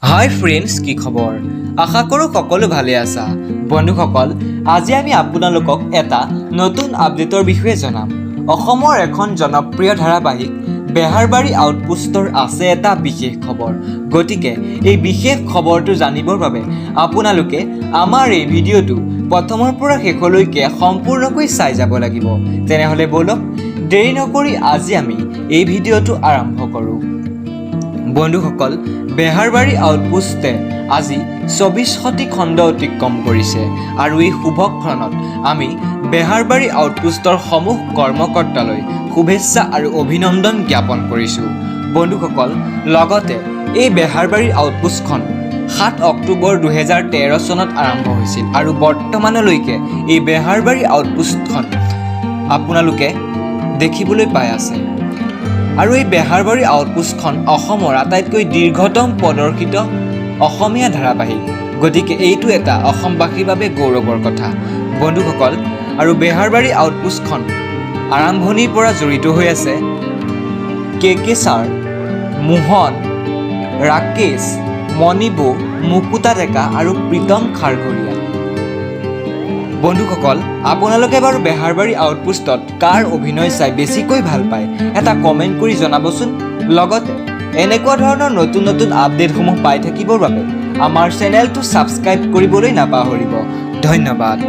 হাই friends, কি খবৰ? আশা কৰোঁ সকলো ভালে আছা। বন্ধুসকল, আজি আমি আপোনালোকক এটা নতুন আপডেটৰ বিষয়ে জনাম। অসমৰ এখন জনপ্ৰিয় ধাৰাবাহিক বেহাৰবাৰী আউটপোষ্টৰ আছে এটা বিশেষ খবৰ। গতিকে এই বিশেষ খবৰটো জানিবৰ বাবে আপোনালোকে আমাৰ এই ভিডিঅ'টো প্ৰথমৰ পৰা শেষলৈকে সম্পূৰ্ণকৈ চাই যাব লাগিব। তেনেহ'লে ব'লক, দেৰি নকৰি আজি আমি এই ভিডিঅ'টো আৰম্ভ কৰোঁ। বন্ধুসকল, বেহাৰবাৰী আউটপোষ্টে আজি 24টি খণ্ড অতিক্ৰম কৰিছে আৰু এই শুভক্ষণত আমি বেহাৰবাৰী আউটপোষ্টৰ সমূহ কৰ্মকৰ্তালৈ শুভেচ্ছা আৰু অভিনন্দন জ্ঞাপন কৰিছোঁ। বন্ধুসকল, লগতে এই বেহাৰবাৰী আউটপোষ্টখন 7 অক্টোবৰ 2013 চনত আৰম্ভ হৈছিল আৰু বৰ্তমানলৈকে এই বেহাৰবাৰী আউটপোষ্টখন আপোনালোকে দেখিবলৈ পাই আছে। আৰু এই বেহাৰবাৰী আউটপোষ্টখন অসমৰ আটাইতকৈ দীৰ্ঘতম প্ৰদৰ্শিত অসমীয়া ধাৰাবাহিক। গতিকে এইটো এটা অসমবাসীৰ বাবে গৌৰৱৰ কথা। বন্ধুসকল, আৰু বেহাৰবাৰী আউটপোষ্টখন আৰম্ভণিৰ পৰা জড়িত হৈ আছে কে কে ছাৰ, মোহন, ৰাকেশ, মণিবৌ, মুকুতা ডেকা আৰু প্ৰীতম খাৰঘৰীয়া। বন্ধুসকল, আপোনালোকে বাৰু বেহাৰবাৰী আউটপোষ্টত কাৰ অভিনয় চাই বেছিকৈ ভাল পায়, এটা কমেণ্ট কৰি জনাবচোন। লগতে এনেকুৱা ধৰণৰ নতুন নতুন আপডেটসমূহ পাই থাকিবৰ বাবে আমাৰ চেনেলটো ছাবস্ক্ৰাইব কৰিবলৈ নাপাহৰিব। ধন্যবাদ।